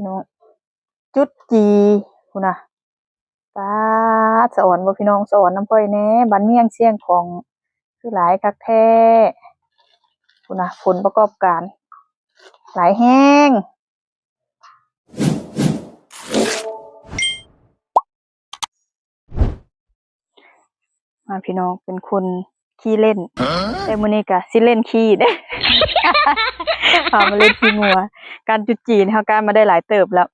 ພີ່ນ້ອງ ຈຸດຈີ່ພຸ້ນນະ. ປາດ ສະອອນບໍ່ພີ່ນ້ອງ ສະອອນນຳຂ້ອຍແດ່ ບ້ານເມຍງຊຽງຂອງ ຄືຫຼາຍຄັກແທ້ ພຸ້ນນະ ຜົນປະກອບການຫຼາຍແຮງ. ມາພີ່ນ້ອງ ເປັນຄົນຂີ້ຫຼິ້ນ ແຕ່ມື້ນີ້ກະຊິຫຼິ້ນຂີ້ເດ້ ພາມາຫຼິ້ນຂີ້ງົວ. ການຈຸດຈີ່ນີ້ເຮົາກ້ານມາໄດ້ຫຼາຍເຕີບແລ້ວ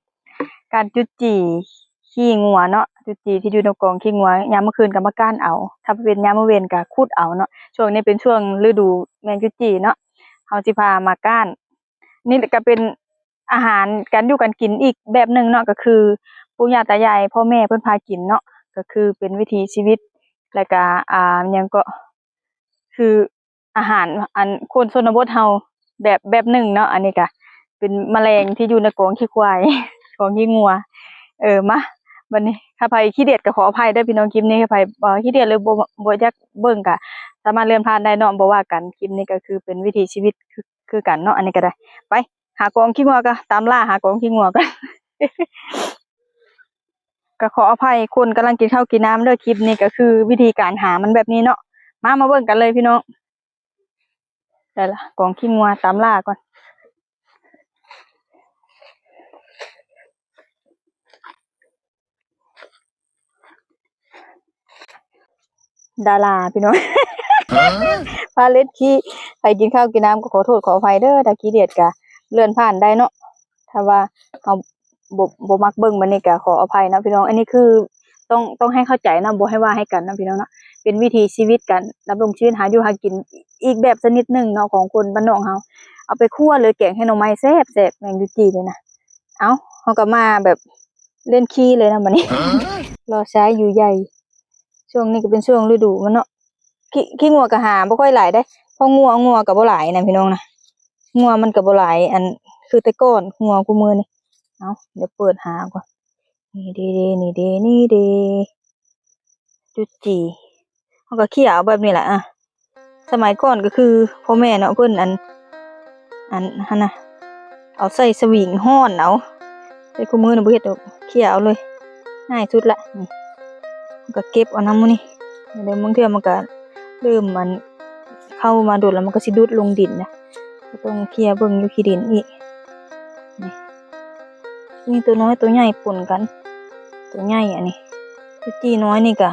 ການຈຸດຈີ່ຂີ້ງົວເນາະ ຈຸດຈີ່ທີ່ຢູ່ໃນກອງຂີ້ງົວ ຍາມມື້ຄືນກະມາກ້ານເອົາ ຖ້າເປັນຍາມມື້ເວັນກະຂຸດເອົາເນາະ. ຊ່ວງນີ້ເປັນຊ່ວງລະດູແມງຈຸດຈີ່ເນາະ ເຮົາຊິພາມາກ້ານ. ນີ້ກະເປັນ ອາຫານການຢູ່ການກິນອີກແບບໜຶ່ງເນາະ ກະຄືປູ່ຍ່າຕາຍາຍພໍ່ແມ່ເພິ່ນພາກິນເນາະ ກະຄືເປັນວິຖີຊີວິດ ແລ້ວກະ ອ່າ ຫຍັງເກາະ ຄືອາຫານອັນຄົນຊົນນະບົດເຮົາແບບ ແບບໜຶ່ງເນາະ. ອັນນີ້ກະເປັນມະແລງທີ່ຢູ່ໃນກອງຂີ້ຄວາຍ ກອງຂີ້ງົວ. ເອີ ມາ ບັດນີ້ ຖ້າໃຜຂີ້ດຽດກະຂໍອະໄພເດີພີ່ນ້ອງ ຄລິບນີ້ ຖ້າໃຜ ເອີ ຂີ້ດຽດ ຫຼື ບໍ່ ບໍ່ຢາກເບິ່ງກະສາມາດເລື່ອນຜ່ານໄດ້ເນາະ ບໍ່ວ່າກັນ. ຄລິບນີ້ກະຄືເປັນວິຖີຊີວິດ ຄືກັນເນາະ ອັນນີ້ກະໄດ້. ໄປຫາກອງຂີ້ງົວກະ ຕາມລ່າຫາກອງຂີ້ງົວກະ ກະຂໍອະໄພຄົນກຳລັງກິນເຂົ້າກິນນ້ຳເດີ. ຄລິບນີ້ກະຄືວິທີການຫາມັນແບບນີ້ເນາະ. ມາ ມາເບິ່ງກັນເລີຍພີ່ນ້ອງ. ໄດ້ລະ ກອງຂີ້ງົວ ຕາມລ່າກ່ອນ. ດາລາພີ່ນ້ອງ ພາເລັດຂີ້ ໃຜກິນເຂົ້າກິນນ້ຳກໍຂໍໂທດຂໍອະໄພເດີ ຖ້າຂີ້ດຽດກະເລື່ອນຜ່ານໄດ້ເນາະ ຖ້າວ່າເຮົາບໍ່ ບໍ່ມັກເບິ່ງ ບັດນີ້ກະຂໍອະໄພເນາະພີ່ນ້ອງ. ອັນນີ້ຄືຕ້ອງ ຕ້ອງໃຫ້ເຂົ້າໃຈເນາະ ບໍ່ໃຫ້ວ່າໃຫ້ກັນເນາະພີ່ນ້ອງເນາະ ເປັນວິຖີຊີວິດ ການດຳລົງຊີວິດ ຫາຢູ່ຫາກິນອີກແບບຊະນິດໜຶ່ງເນາະ ຂອງຄົນບ້ານນອກເຮົາ. ເອົາໄປຂົ້ວ ຫຼື ແກງໃສ່ໜໍ່ໄມ້ແຊບໆ ແມງຢູ່ຈີ່ນີ້ນະ. ເອົ້າ ເຮົາກໍມາແບບ ເລ່ນຂີ້ເລີຍນະບັດນີ້ ລໍຊາຍຢູ່ໃຫຍ່. ຊ່ວງນີ້ກໍເປັນຊ່ວງລະດູມັນເນາະ ຂີ້ ຂີ້ງົວກໍຫາບໍ່ຄ່ອຍຫຼາຍເດ້ ເພາະງົວ ງົວກໍບໍ່ຫຼາຍນະພີ່ນ້ອງນະ ງົວມັນກໍບໍ່ຫຼາຍ ອັນ ຄືແຕ່ກ່ອນ ງົວຄູ່ມື້ນີ້. ເອົ້າ ດຽວເປີດຫາກ່ອນ ນີ້ເດ ນີ້ເດ ນີ້ເດ ຈຸດຈີ່ ເຮົາກໍເຂົ້ຍເອົາແບບນີ້ແຫຼະ. ອະ ສະໄໝກ່ອນກໍຄືພໍ່ແມ່ເນາະ ເພິ່ນ ອັນ ອັນ ຫັ້ນນະ ເອົາໃສ່ສະຫວິງຮ້ອນເອົາ ແຕ່ຄູ່ມື້ນີ້ບໍ່ເຮັດດອກ ເຂົ້ຍເອົາເລີຍ ງ່າຍສຸດລະ. ນີ້ ເຮົາກໍເກັບເອົານຳມື້ນີ້ ແລ້ວບາງເທື່ອມັນກໍເລີ່ມ ອັນ ເຂົ້າມາດົນແລ້ວ ມັນກໍຊິດຸດລົງດິນນະ ກໍຕ້ອງເຄ່ຍເບິ່ງຢູ່ຂີ້ດິນອີກ. ນີ້ ມີໂຕນ້ອຍໂຕໃຫຍ່ປົນກັນ ໂຕໃຫຍ່ອັນນີ້ ຈຸດຈີ່ນ້ອຍນີ້ກະ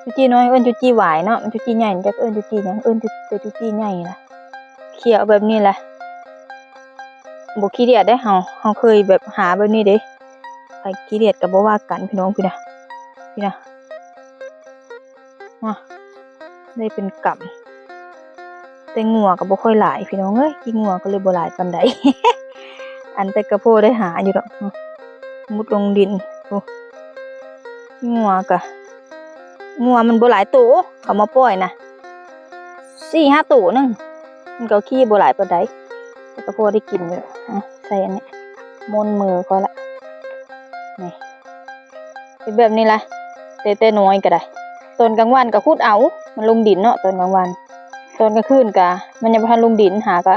ຈຸດຈີ່ນ້ອຍເອີ້ນຈຸດຈີ່ຫວາຍເນາະ ມັນຈຸດຈີ່ໃຫຍ່ຈັກເອີ້ນຈຸດຈີ່ຫຍັງ ເອີ້ນແຕ່ຈຸດຈີ່ໃຫຍ່ລະ. ເຄ່ຍເອົາແບບນີ້ລະ ບໍ່ຂີ້ດຽດເດ້ເຮົາ ເຮົາເຄີຍແບບຫາແບບນີ້ເດ້ ໃຜຂີ້ດຽດກໍບໍ່ວ່າກັນພີ່ນ້ອງ. ພີ້ນະ ພີ້ນະ ມາ ໄດ້ເປັນກຳ ແຕ່ງົວກໍບໍ່ຄ່ອຍຫຼາຍພີ່ນ້ອງເອີຍ ຂີ້ງົວກໍເລີຍບໍ່ຫຼາຍປານໃດ ອັນແຕ່ກໍພໍໄດ້ຫາຢູ່ດອກ ມຸດລົງດິນ. ໂອ້ ງົວກະ ງົວມັນບໍ່ຫຼາຍໂຕ ເຂົາມາປ່ອຍນະ ສີ່ຫ້າໂຕໜຶ່ງ ມັນກໍຂີ້ບໍ່ຫຼາຍປານໃດ ແຕ່ກໍພໍໄດ້ກິນຢູ່. ອະ ໃສ່ອັນນີ້ ມົນມືຂ້ອຍລະ ນີ້ ເຮັດແບບນີ້ລະ ແຕ່ ແຕ່ນ້ອຍກໍໄດ້ ຕອນກາງວັນກໍຂຸດເອົາ ມັນລົງດິນເນາະ ຕອນກາງວັນ ຕອນກາງຄືນກະ ມັນຍັງບໍ່ທັນລົງດິນ ຫາກະ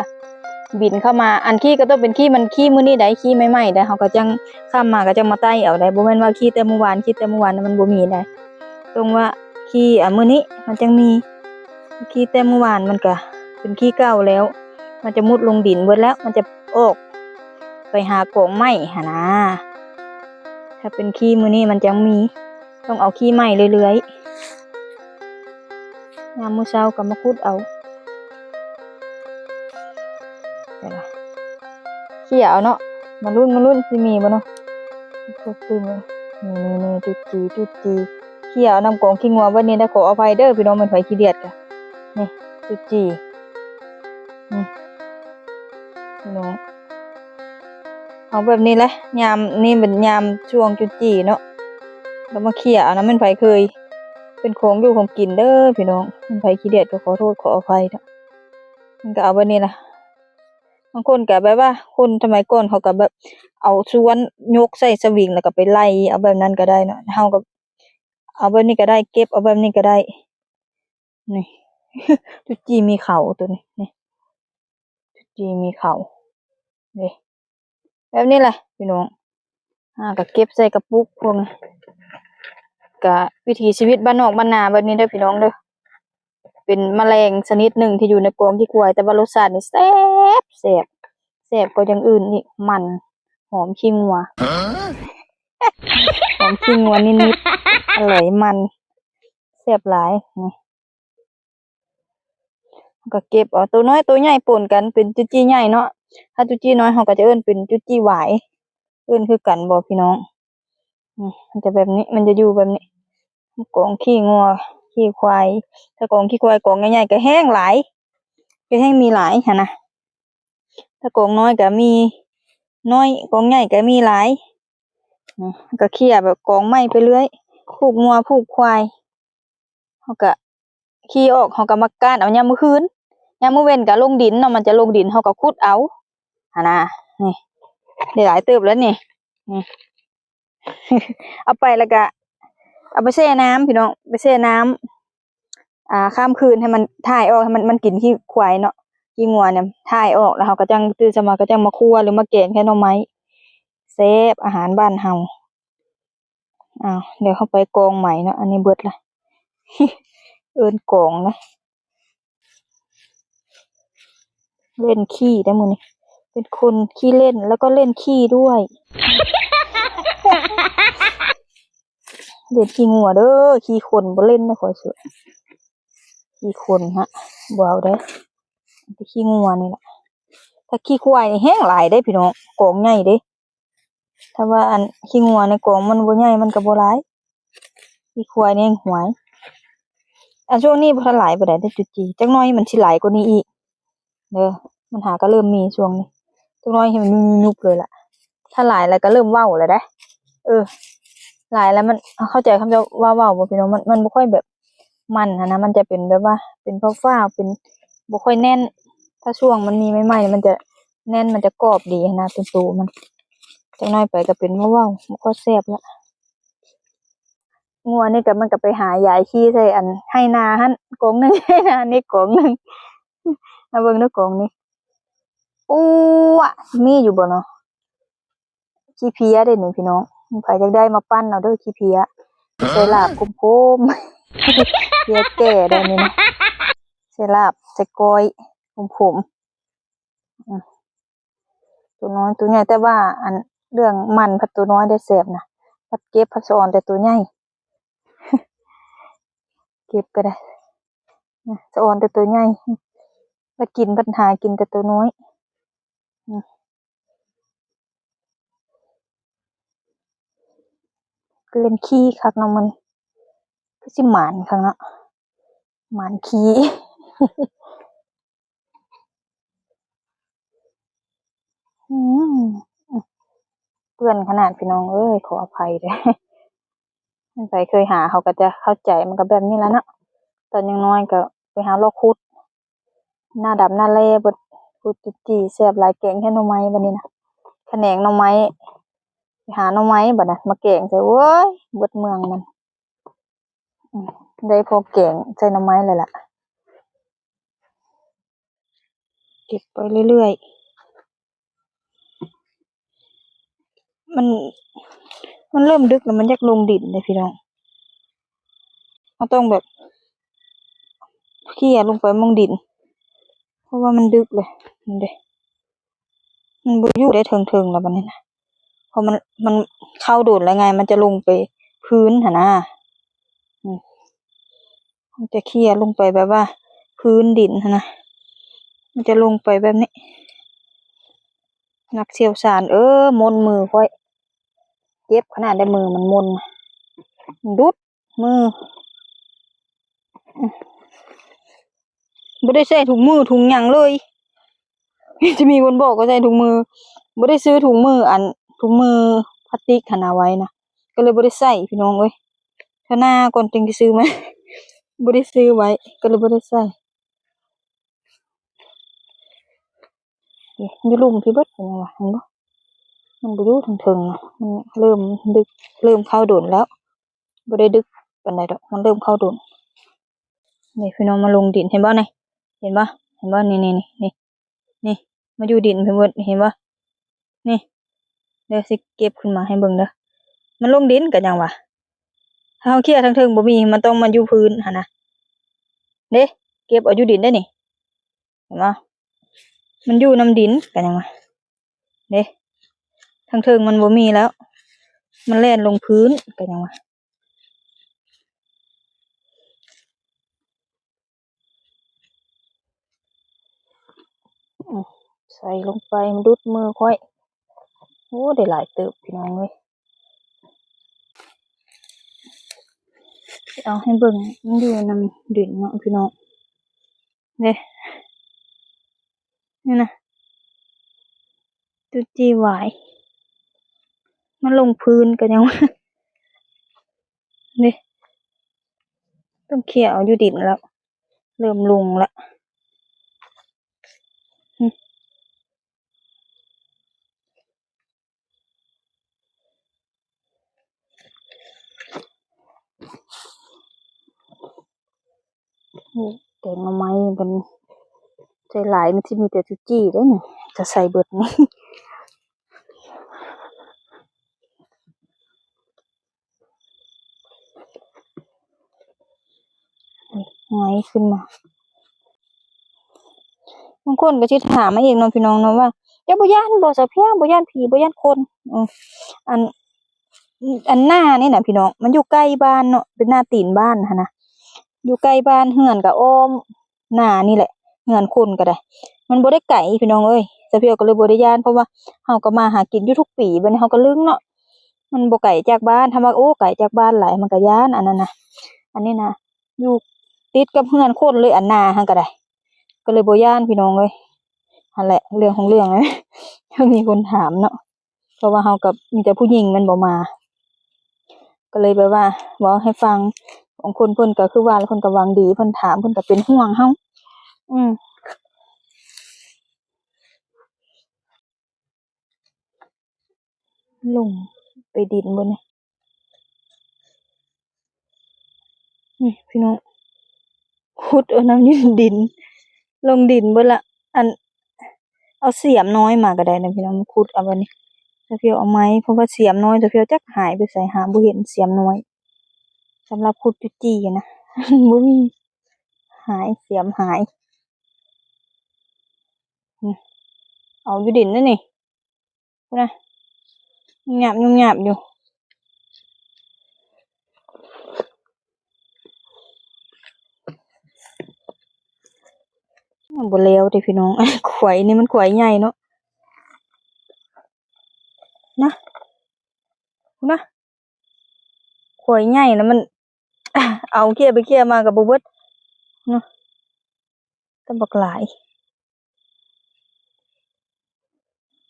ບິນເຂົ້າມາ ອັນຂີ້ກໍຕ້ອງເປັນຂີ້ ມັນຂີ້ມື້ນີ້ໃດ໋ ຂີ້ໃໝ່ໆໃດ໋ ເຮົາກໍຈັ່ງຄ່ຳມາກໍຈັ່ງມາໄຕ້ເອົາໃດ໋ ບໍ່ແມ່ນວ່າຂີ້ແຕ່ມື້ວານ ຂີ້ແຕ່ມື້ວານມັນບໍ່ມີໃດ໋ ຕ້ອງວ່າຂີ້ ອາ ມື້ນີ້ມັນຈັ່ງມີ ຂີ້ແຕ່ມື້ວານມັນກະເປັນຂີ້ເກົ່າແລ້ວ ມັນຈະມຸດລົງດິນເບິດແລ້ວ ມັນຈະອອກໄປຫາກອງໄມ້ຫັ້ນນາ ຖ້າເປັນຂີ້ມື້ນີ້ມັນຈັ່ງມີ ຕ້ອງເອົາຂີ້ໃໝ່ເລື້ອຍໆ ຍາມມື້ເຊົ້າກໍມາຂຸດເອົາ ເຂົ້ຍເອົາເນາະ ມາລຸ້ນ ມາລຸ້ນ ຊິມີບໍ່ເນາະ ນີ້ໆໆ ຈຸດຈີ່ ຈຸດຈີ່ ເຂົ້ຍເອົານຳກອງຂີ້ງົວບັດນີ້ໄດ້ ຂໍອະໄພເດີພີ່ນ້ອງ ແມ່ນໃຜຂີ້ດຽດກະ ນີ້ ຈຸດຈີ່ ນີ້ ພີ່ນ້ອງ ເອົາແບບນີ້ແຫຼະ ຍາມນີ້ແມ່ນຍາມຊ່ວງຈຸດຈີ່ເນາະ ລະມາເຂົ້ຍເອົານຳ ແມ່ນໃຜເຄີຍ ເປັນຂອງຢູ່ຂອງກິນເດີພີ່ນ້ອງ ແມ່ນໃຜຂີ້ດຽດກໍຂໍໂທດຂໍອະໄພເນາະ ມັນກໍເອົາແບບນີ້ລະ ບາງຄົນກໍແບບວ່າ ຄົນສະໄໝກ່ອນເຂົາກໍແບບເອົາຊວນຍົກໃສ່ສະຫວິງ ແລ້ວກໍໄປໄລ່ເອົາແບບນັ້ນກໍໄດ້ເນາະ ເຮົາກໍເອົາແບບນີ້ກໍໄດ້ ເກັບເອົາແບບນີ້ກໍໄດ້ ນີ້ ຈຸດຈີ່ມີເຂົາໂຕນີ້ ນີ້ ຈຸດຈີ່ມີເຂົາ ນີ້ ແບບນີ້ແຫຼະພີ່ນ້ອງ ອ່າ ກໍເກັບໃສ່ກະປຸກພວກນີ້ ກະວິຖີຊີວິດບ້ານນອກບ້ານນາແບບນີ້ເດີພີ່ນ້ອງເດີ. ເປັນມະແລງຊະນິດໜຶ່ງທີ່ຢູ່ໃນກອງຂີ້ຄວາຍ ແຕ່ວ່າລົດຊາດນີ້ແຊບ ແຊບ ແຊບກວ່າຢ່າງອື່ນອີກ ມັນ ຫອມຂີ້ງົວ ຫອມຂີ້ງົວນິດໆ ອະລ່ອຍມັນ ແຊບຫຼາຍ. ນີ້ ເຮົາກໍເກັບເອົາໂຕນ້ອຍໂຕໃຫຍ່ປົນກັນ ເປັນຈຸຈີ່ໃຫຍ່ເນາະ. ຖ້າຈຸຈີ່ນ້ອຍເຮົາກໍຈະເອີ້ນເປັນຈຸຈີ່ຫວາຍ ເອີ້ນຄືກັນບໍ່ພີ່ນ້ອງ? ອືມ ມັນຈະແບບນີ້ ມັນຈະຢູ່ແບບນີ້ ກອງຂີ້ງົວຂີ້ຄວາຍ. ຖ້າກອງຂີ້ຄວາຍກອງໃຫຍ່ໆ ກໍແຮງຫຼາຍ ກໍແຮງມີຫຼາຍຫັ້ນນະ. ຖ້າກອງນ້ອຍກໍມີນ້ອຍ ກອງໃຫຍ່ກໍມີຫຼາຍ. ນີ້ ກໍເຄຍແບບກອງໄມ້ໄປເລື້ອຍ ຜູກງົວຜູກຄວາຍ. ເຮົາກະຂີ່ອອກ ເຮົາກະມາກ້ານເອົາຍາມມື້ຄືນ ຍາມມື້ເວັນກະລົງດິນເນາະ ມັນຈະລົງດິນ ເຮົາກະຂຸດເອົາຫັ້ນນະ. ນີ້ ໄດ້ຫຼາຍເຕີບແລ້ວນີ້ ນີ້ ເອົາໄປແລ້ວກະເອົາໄປແຊ່ນ້ຳພີ່ນ້ອງ ໄປແຊ່ນ້ຳ ອ່າ ຂ້າມຄືນໃຫ້ມັນຖ່າຍອອກ ໃຫ້ມັນ ມັນກິນຂີ້ຄວາຍເນາະ ຂີ້ງົວນີ້ຖ່າຍອອກ ແລ້ວເຮົາກະຈັ່ງຕື່ນເຊົ້າມາກະຈັ່ງມາຂົ້ວ ຫຼືມາແກງໃສ່ໜໍ່ໄມ້ ແຊບ ອາຫານບ້ານເຮົາ. ອ້າວ ດຽວເຮົາໄປກອງໃໝ່ເນາະ ອັນນີ້ເບິດລະ ເອີ້ນກອງນະ. ເລ່ນຂີ້ໄດ໋ມື້ນີ້ ເປັນຄົນຂີ້ເລ່ນ ແລ້ວກໍເລ່ນຂີ້ດ້ວຍ ເລ່ນຂີ້ງົວເດີ ຂີ້ຄົນບໍ່ເລ່ນນະ ຂ້ອຍເຊື່ອ ຂີ້ຄົນຫະ ບໍ່ເອົາເດີ ແຕ່ຂີ້ງົວນີ້ລະ. ຖ້າຂີ້ຄວາຍນີ້ແຮງຫຼາຍເດ້ພີ່ນ້ອງ ກອງໃຫຍ່ເດ້. ຖ້າວ່າອັນຂີ້ງົວໃນກອງມັນບໍ່ໃຫຍ່ ມັນກໍບໍ່ຫຼາຍ ຂີ້ຄວາຍນີ້ແຮງຫວາຍ. ອັນຊ່ວງນີ້ບໍ່ທັນຫຼາຍປານໃດເດ້ຈຸຈີ່ ຈັກໜ້ອຍມັນຊິຫຼາຍກວ່ານີ້ອີກເດີ. ມັນຫາກໍເລີ່ມມີຊ່ວງນີ້ ຈັກໜ້ອຍໃຫ້ມັນຍຸບໆເລີຍລະ. ຖ້າຫຼາຍແລ້ວກໍເລີ່ມເວົ້າແລ້ວເດ້. ເອີ ຫຼາຍແລ້ວມັນ ເຂົ້າໃຈຄຳເຈົ້າວ່າເວົ້າບໍ່ພີ່ນ້ອງ? ມັນ ມັນບໍ່ຄ່ອຍແບບ ມັນຫັ້ນນະ ມັນຈະເປັນແບບວ່າເປັນຟ້າວໆ ເປັນ ບໍ່ຄ່ອຍແໜ້ນ. ຖ້າຊ່ວງມັນມີໃໝ່ໆ ມັນຈະແໜ້ນ ມັນຈະກອບດີຫັ້ນນະ ເປັນໂຕມັນ. ຈັກໜ້ອຍໄປກໍເປັນເວົ້າໆ ບໍ່ຄ່ອຍແຊບລະ. ງົວນີ້ກໍ ມັນກໍໄປຫາຢາຍຂີ້ໃສ່ອັນໄຮ່ນາຫັ້ນກອງໜຶ່ງ ໄຮ່ນານີ້ກອງໜຶ່ງ. ມາເບິ່ງເດີກອງນີ້ ໂອ້ ຊິມີຢູ່ບໍ່ເນາະ? ຂີ້ເພຍເດ້ນີ້ພີ່ນ້ອງ ໃຜຢາກໄດ້ມາປັ່ນເອົາເດີ ຂີ້ເພຍ ໃສ່ລາບຂົມໆ ເພຍແກ່ໄດ້ນີ້ນະ ໃສ່ລາບ ໃສ່ກ້ອຍ ຂົມໆ. ອືມ ໂຕນ້ອຍໂຕໃຫຍ່ ແຕ່ວ່າອັນເລື່ອງມັນພັດໂຕນ້ອຍໄດ້ແຊບນະ ພັດເກັບພັດສະອອນແຕ່ໂຕໃຫຍ່ ເກັບກໍໄດ້ ສະອອນແຕ່ໂຕໃຫຍ່ ບັດກິນບັດຫາກິນແຕ່ໂຕນ້ອຍ. ເລ່ນຂີ້ຄັກເນາະມື້ນີ້ ຄືຊິໝານຄັກເນາະ ໝານຂີ້. ອືມ ເປື້ອນຂະໜາດພີ່ນ້ອງເອີຍ ຂໍອະໄພເດີ. ໃຜເຄີຍຫາເຂົາກໍຈະເຂົ້າໃຈ ມັນກໍແບບນີ້ລະເນາະ ຕອນຍັງນ້ອຍກໍໄປຫາເລາະຂຸດ ໜ້າດຳໜ້າແລ້ເບິດ ຂຸດຈີ່ແຊບຫຼາຍ ແກງແຄ່ໜໍ່ໄມ້ບັດນີ້ນະ ຂະແໜງໜໍ່ໄມ້ ໄປຫາໜໍ່ໄມ້ບັດນັ້ນມາແກງໃສ່ ໂອ້ຍ ເບິດເມືອງມັນ. ອືມ ໄດ້ພໍແກງໃສ່ໜໍ່ໄມ້ແລ້ວລະ ເກັບໄປເລື້ອຍໆ. ມັນ ມັນເລີ່ມດຶກແລ້ວ ມັນຢາກລົງດິນເດ້ພີ່ນ້ອງ ເຮົາຕ້ອງແບບເຄຍລົງໄປໝ່ອງດິນ ເພາະວ່າມັນດຶກເລີຍ ນີ້ເດ້ ມັນບໍ່ຢູ່ໄດ້ເທິງໆແລ້ວບັດນີ້ນະ ເພາະມັນ ມັນເຂົ້າດົນແລ້ວໄງ ມັນຈະລົງໄປພື້ນຫັ້ນນະ ອືມ ມັນຈະເຄຍລົງໄປແບບວ່າພື້ນດິນຫັ້ນນະ ມັນຈະລົງໄປແບບນີ້. ນັກຊ່ຽວຊານເອີຍ ມົນມືຂ້ອຍ ເຈັບຂະໜາດໃດ ມືມັນມົນ ມັນດຸດມື ບໍ່ໄດ້ໃສ່ຖົງມືຖົງຫຍັງເລີຍ ຈະມີຄົນບອກກໍໃສ່ຖົງມື ບໍ່ໄດ້ຊື້ຖົງມື ອັນ ຖົງມືພລາສຕິກຫັ້ນນະໄວ້ນະ ກໍເລີຍບໍ່ໄດ້ໃສ່ພີ່ນ້ອງເອີຍ ເທື່ອໜ້າກ່ອນຈຶ່ງຊິຊື້ມາ ບໍ່ໄດ້ຊື້ໄວ້ ກໍເລີຍບໍ່ໄດ້ໃສ່. ນີ້ ຢູ່ລຸ່ມພີ້ເບິດ ເຫັນຫຍັງວະ ເຫັນບໍ່ ມັນບໍ່ຢູ່ເທິງໆນະ ມັນເລີ່ມດຶກ ເລີ່ມເຂົ້າດົນແລ້ວ ບໍ່ໄດ້ດຶກປານໃດດອກ ມັນເລີ່ມເຂົ້າດົນ. ນີ້ພີ່ນ້ອງ ມາລົງດິນ ເຫັນບໍ່ນີ້ ເຫັນບໍ່ ເຫັນບໍ່ ນີ້ໆໆ ນີ້ ມາຢູ່ດິນພີ້ເບິດ ເຫັນບໍ່ ນີ້ ເດີ ຊິເກັບຂຶ້ນມາໃຫ້ເບິ່ງເດີ. ມັນລົງດິນກໍຫຍັງວະ ຖ້າເຮົາເຄຍທາງເທິງບໍ່ມີ ມັນຕ້ອງມາຢູ່ພື້ນຫັ້ນນະ. ເດ້ ເກັບເອົາຢູ່ດິນໄດ້ນີ້ ເຫັນບໍ່? ມັນຢູ່ນຳດິນກໍຫຍັງວະ ເດ້ ທາງເທິງມັນບໍ່ມີແລ້ວ ມັນແລ່ນລົງພື້ນກໍຫຍັງວະ. ອືມ ໃສ່ລົງໄປ ມັນດຸດມືຂ້ອຍ. ໂອ້ ໄດ້ຫຼາຍເຕີບພີ່ນ້ອງເອີຍ. ເອົາໃຫ້ເບິ່ງ ມັນຢູ່ນຳດິນເນາະພີ່ນ້ອງ ເດ້ ນີ້ນະ ຈຸຈີ່ຫວາຍ ມັນລົງພື້ນກໍຍັງ ນີ້ ຕ້ອງເຄຍເອົາຢູ່ດິນແລ້ວ ເລີ່ມລົງແລ້ວ. ໂອ້ ແກງໜໍ່ໄມ້ເພິ່ນໃສ່ຫຼາຍ ມັນຊິມີແຕ່ຈຸຈີ່ເດ້ນີ້ ຈະໃສ່ເບິດນີ້. ຫງາຍຂຶ້ນມາ ບາງຄົນກໍຊິຖາມມາອີກເນາະພີ່ນ້ອງເນາະ ວ່າເຈົ້າບໍ່ຢ້ານບໍ່ ສາວພຽວ ບໍ່ຢ້ານຜີ ບໍ່ຢ້ານຄົນ? ເອີ ອັນ ອັນນານີ້ນະພີ່ນ້ອງ ມັນຢູ່ໃກ້ບ້ານເນາະ ເປັນນາຕີນບ້ານຫັ້ນນະ ຢູ່ໃກ້ບ້ານ ເຮືອນກໍອ້ອມນານີ້ແຫຼະ ເຮືອນຄົນກໍໄດ້ ມັນບໍ່ໄດ້ໄກພີ່ນ້ອງເອີຍ. ສາວພຽວກໍເລີຍບໍ່ໄດ້ຢ້ານ ເພາະວ່າເຮົາກໍມາຫາກິນຢູ່ທຸກປີ ບັດນີ້ເຮົາກໍລຶ້ງເນາະ ມັນບໍ່ໄກຈາກບ້ານ ຖ້າວ່າ ໂອ້ ໄກຈາກບ້ານຫຼາຍ ມັນກໍຢ້ານ ອັນນັ້ນນະ. ອັນນີ້ນະ ຢູ່ຕິດກັບເຮືອນຄົນເລີຍ ອັນນາຫັ້ນກໍໄດ້ ກໍເລີຍບໍ່ຢ້ານພີ່ນ້ອງເອີຍ. ຫັ້ນແຫຼະ ເລື່ອງຂອງເລື່ອງ ມີຄົນຖາມເນາະ ເພາະວ່າເຮົາກໍມີແຕ່ຜູ້ຍິງແມ່ນບໍ່ມາ ກໍເລີຍແບບວ່າເວົ້າໃຫ້ຟັງ. ບາງຄົນເພິ່ນກໍຄືວ່າ ເພິ່ນກໍຫວັງດີ ເພິ່ນຖາມ ເພິ່ນກໍເປັນຫ່ວງເຮົາ ອືມ ລົງໄປດິນບໍ່ນີ້? ນີ້ພີ່ນ້ອງ ຂຸດເອົານຳດິນ ລົງດິນເບິດລະ. ອັນ ເອົາສຽມນ້ອຍມາກໍໄດ້ນະພີ່ນ້ອງ ຂຸດເອົາບັດນີ້ ສາວພຽວເອົາໄມ້ ເພາະວ່າສຽມນ້ອຍສາວພຽວຈັກຫາຍໄປໃສ ຫາບໍ່ເຫັນສຽມນ້ອຍ ສຳລັບຂຸດຈຸຈີ່ນະ ບໍ່ມີ ຫາຍ ສຽມຫາຍ. ນີ້ ເອົາຢູ່ດິນເດ້ນີ້. ພຸ້ນນະ ຫຍາບໆຢູ່ ຍັງບໍ່ແລ້ວເດ້ພີ່ນ້ອງ. ຂວາຍນີ້ມັນຂວາຍໃຫຍ່ເນາະ ນະ ພຸ້ນນະ ຂວາຍໃຫຍ່ນະ ມັນ ເອົາເຄຍໄປເຄຍມາກໍບໍ່ເບິດເນາະ ຕັ້ງບັກຫຼາຍ.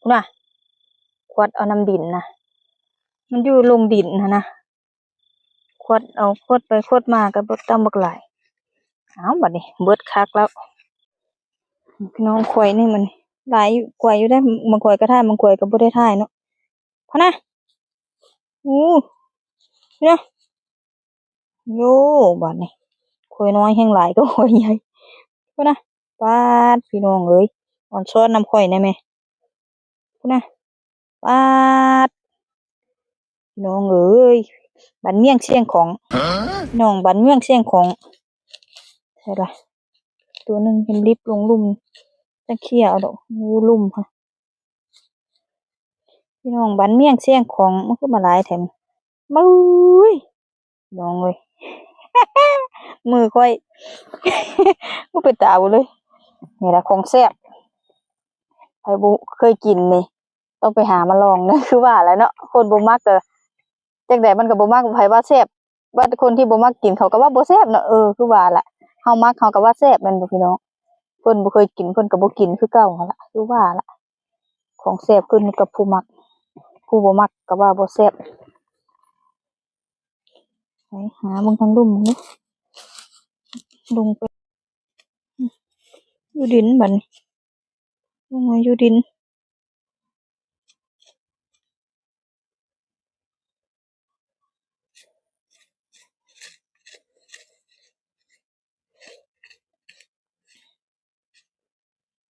ພຸ້ນນະ ຂວັດເອົານຳດິນນະ ມັນຢູ່ລົງດິນຫັ້ນນະ ຂວັດເອົາ ຂວັດໄປຂວັດມາກໍບໍ່ ຕັ້ງບັກຫຼາຍ. ເອົ້າ ບັດນີ້ເບິດຄັກແລ້ວ ພີ່ນ້ອງ. ຂວາຍນີ້ມັນຫຼາຍຢູ່ ຂວາຍຢູ່ໄດ໋ ບາງຂວາຍກໍຖ່າຍ ບາງຂວາຍກໍບໍ່ໄດ້ຖ່າຍເນາະ. ພຸ້ນນະ ໂອ້ ເນາະ ໂອ້ ບາດນີ້ ຂ້ອຍນ້ອຍແຮ່ງຫຼາຍກວ່າຂ້ອຍໃຫຍ່ ພຸ້ນນະ. ປາດ ພີ່ນ້ອງເອີຍ ອອນຊອນນຳຂ້ອຍແດ່ແມ ພຸ້ນນະ. ປາດ ພີ່ນ້ອງເອີຍ ບັນໝຽງຊຽງຂອງ ນ້ອງບັນໝຽງຊຽງຂອງ ໃສ່ລະ ຕົວໜຶ່ງເຫັນລິບລົງລຸ່ມ ຈັກເຄຍເອົາດອກ ຢູ່ລຸ່ມຫັ້ນ. ພີ່ນ້ອງ ບັນໝຽງຊຽງຂອງ ມັນຄືມາຫຼາຍແທ້ ເບິ່ງ ພີ່ນ້ອງເອີຍ ມືຂ້ອຍ ບໍ່ເປັນຕາເອົາເລີຍ. ນີ້ລະຂອງແຊບ ໃຜບໍ່ເຄີຍກິນນີ້ ຕ້ອງໄປຫາມາລອງເດີ. ຄືວ່າແຫຼະເນາະ ຄົນບໍ່ມັກກໍ ຈັ່ງໃດມັນກໍບໍ່ມັກ ໃຜວ່າແຊບ ວ່າແຕ່ຄົນທີ່ບໍ່ມັກກິນເຂົາກໍວ່າບໍ່ແຊບເນາະ. ເອີ ຄືວ່າລະ ເຮົາມັກເຮົາກໍວ່າແຊບແມ່ນບໍ່ພີ່ນ້ອງ? ເພິ່ນບໍ່ເຄີຍກິນເພິ່ນກໍບໍ່ກິນຄືເກົ່າຫັ້ນລະ ຄືວ່າລະ. ຂອງແຊບຂຶ້ນກັບຜູ້ມັກ ຜູ້ບໍ່ມັກກໍວ່າບໍ່ແຊບ. ໄປຫາເບິ່ງທາງລຸ່ມເດີ ລົງໄປ ອືມ ຢູ່ດິນບັດນີ້ ລົງມາຢູ່ດິນ.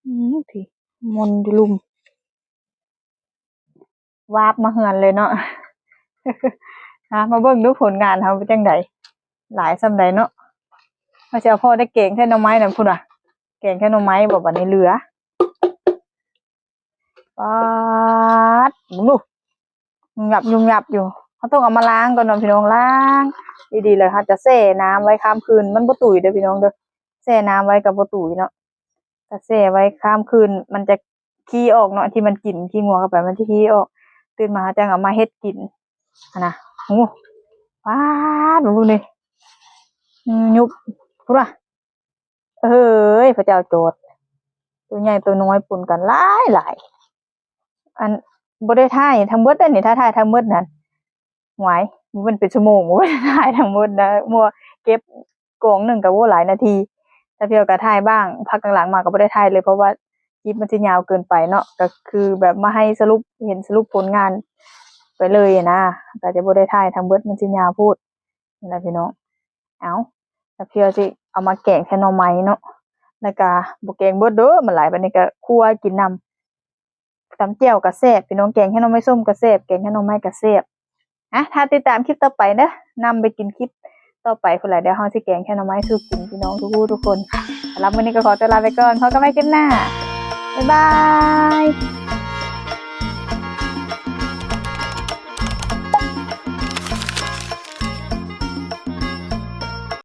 ອືມ ພີ້ ມົນຢູ່ລຸ່ມ. ວາບມາເຮືອນເລີຍເນາະ. ມາເບິ່ງດູຜົນງານເຮົາເປັນຈັ່ງໃດ ຫຼາຍສ່ຳໃດເນາະ. ເຮົາຊິເອົາພໍໄດ້ແກງແທ້ໜໍ່ໄມ້ນັ້ນພຸ້ນວ່າ ແກງແທ້ໜໍ່ໄມ້ບໍ່ ບັດນີ້ເຫຼືອ. ປາດ ເບິ່ງດູ ຍຸບຫຍັບຍຸບຫຍັບຢູ່. ເຮົາຕ້ອງເອົາມາລ້າງກ່ອນເນາະພີ່ນ້ອງ ລ້າງດີໆ ແລ້ວເຮົາຈະແຊ່ນ້ຳໄວ້ຂ້າມຄືນ. ມັນບໍ່ຕຸຍເດີພີ່ນ້ອງເດີ ແຊ່ນ້ຳໄວ້ກໍບໍ່ຕຸຍເນາະ. ຖ້າແຊ່ໄວ້ຂ້າມຄືນ ມັນຈະຂີ້ອອກເນາະ ທີ່ມັນກິນຂີ້ງົວເຂົ້າໄປ ມັນຈະຂີ້ອອກ. ຕື່ນມາເຮົາຈັ່ງເອົາມາເຮັດກິນຫັ້ນນະ. ໂອ້ ປາດ ເບິ່ງນີ້ ຍຸບ ພຸ້ນວ່າ. ເອີຍ ພະເຈົ້າໂຈດ ໂຕໃຫຍ່ໂຕນ້ອຍປົນກັນຫຼາຍໆ. ອັນ ບໍ່ໄດ້ຖ່າຍທັງເບິດເດ້ນີ້ ຖ້າຖ່າຍທັງເບິດນັ້ນ ຫວາຍ ມັນເປັນຊົ່ວໂມງ ບໍ່ໄດ້ຖ່າຍທັງເບິດນະ ເພາະວ່າເກັບກອງໜຶ່ງກໍ ໂອ້ ຫຼາຍນາທີ. ສາວພຽວກໍຖ່າຍບ້າງ ພັກຫຼັງໆມາກໍບໍ່ໄດ້ຖ່າຍເລີຍ ເພາະວ່າຄລິບມັນຊິຍາວເກີນໄປເນາະ. ກໍຄືແບບມາໃຫ້ສະຫຼຸບ ເຫັນສະຫຼຸບຜົນງານໄປເລີຍນະ ກໍຈະບໍ່ໄດ້ຖ່າຍທັງເບິດ ມັນຊິຍາວໂພດ. ນີ້ລະພີ່ນ້ອງ ເອົາ ສາວພຽວຊິເອົາມາແກງແທນໜໍ່ໄມ້ເນາະ ແລ້ວກະບໍ່ແກງເບິດເດີ ມັນຫຼາຍ. ບາດນີ້ກະຂົ້ວກິນນຳ ຕຳແຈ່ວກະແຊບພີ່ນ້ອງ ແກງແທນໜໍ່ໄມ້ສົ້ມກະແຊບ ແກງແທນໜໍ່ໄມ້ກະແຊບ. ອ່ະ ຖ້າຕິດຕາມຄລິບຕໍ່ໄປເດີ ນຳໄປກິນຄລິບຕໍ່ໄປພຸ້ນລະ ດຽວເຮົາຊິແກງແທນໜໍ່ໄມ້ສູ່ກິນພີ່ນ້ອງທຸກຜູ້ທຸກຄົນ. ສຳລັບມື້ນີ້ກໍຂໍຕົວລາໄປກ່ອນ ພົບກັນໃໝ່ຄລິບໜ້າ ບາຍບາຍ.